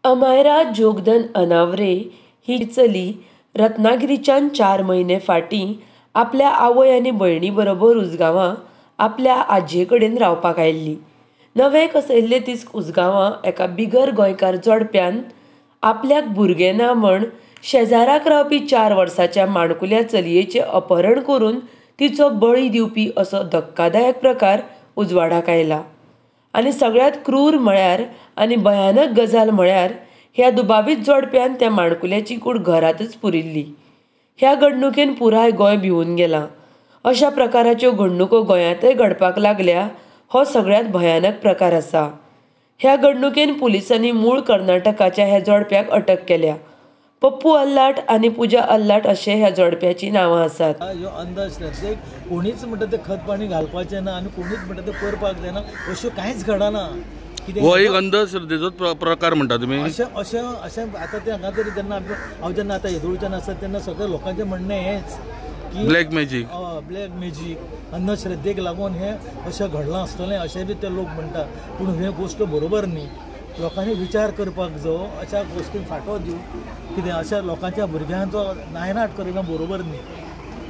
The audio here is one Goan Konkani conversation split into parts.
अमायरा जोगधन अनावरे ही चली रत्नागिरीच्यान 4 म्हयने फाटीं आपल्या आवय आनी भयणी बरोबर उजगांवां आपल्या आजये कडेन रावपाक आयिल्ली. नवे कसयल्ले दीस उजगांवां एका बिगर गोंयकार जोडप्यान आपल्याक भुरगें ना म्हण शेजाराक रावपी 4 वर्सांच्या माणकुल्या चलयेचें अपहरण करून तिचो बळी दिवपी असो धक्कादायक प्रकार उजवाडाक आयला. आनी सगळ्यांत क्रूर म्हळ्यार आनी भयानक गजाल म्हळ्यार ह्या दुबावीत जोडप्यान त्या माणकुल्याची कूड घरांतच पुरिल्ली. ह्या घडणुकेन पुराय गोंय भिवून गेलां. अशा प्रकाराच्यो घडणुको गोंयांतय घडपाक लागल्या. हो सगळ्यांत भयानक प्रकार आसा. ह्या घडणुकेन पुलिसांनी मूळ कर्नाटकाच्या ह्या जोडप्याक अटक केल्या. पप्पू अल्लाट आनी पूजा अल्लाट अशें ह्या जोडप्याचीं नांवां आसात. ह्यो अंधश्रद्धेक कोणीच म्हणटा ते खत पाणी घालपाचें ना आनी कोणीच म्हणटा ते करपाक जायना, अश्यो कांयच घडना. हो एक अंधश्रद्धेचो प्रकार म्हणटा तुमी? अशें अशें अशें आतां ते हांगा तरी जेन्ना हांव जेन्ना आतां येदोळच्यान आसा तेन्ना सगळ्या लोकांचें म्हणणें हेंच की ब्लॅक मॅजीक, ब्लॅक मॅजीक, अंधश्रद्धेक लागून हें अशें घडलां आसतलें अशें बी ते लोक म्हणटा. पूण हें गोश्ट बरोबर न्ही. लोकांनी विचार करपाक जावो, अशा गोश्टींक फाटो दिवन कितें अशा लोकांच्या भुरग्यांचो नायनाट करप बरोबर न्ही.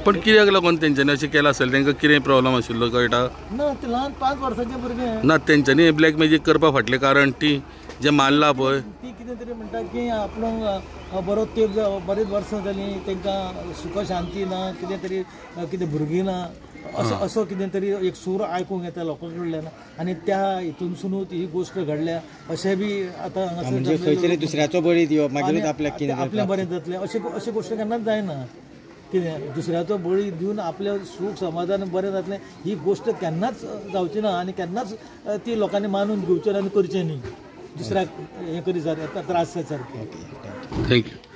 पण कित्याक लागून तेंच्यांनी अशें केलां आसतलें? तांकां कितें प्रॉब्लम आशिल्लो कळटा ना? ते ल्हान 5 वर्सांचे भुरगे ना, तेंच्यांनी ब्लॅक मॅजीक करपा फाटलें कारण ती जें मारला पळय ती कितें तरी म्हणटा की आपलो बरो तेप बरेच वर्सां जालीं तांकां सुख शांती ना, कितें तरी कितें भुरगीं ना, असो असो कितें तरी एक सूर आयकूंक येता लोकां कडल्यान आनी त्या हितूनसुनूच ही गोश्ट घडल्या अशें बी आतां हांगासर खंय तरी दुसऱ्याचो बळी दिवप मागीर आपल्याक कितें आपलें बरें जातलें अशें अशें गोश्ट केन्नाच जायना. कितें दुसऱ्याचो बळी दिवन आपलें सूख समाधान बरें जातलें ही गोश्ट केन्नाच जावची ना आनी केन्नाच ती लोकांनी मानून घेवची ना आनी करचें न्ही दुसऱ्याक हें करी सारकें त्रास जाय सारकें. Thank you.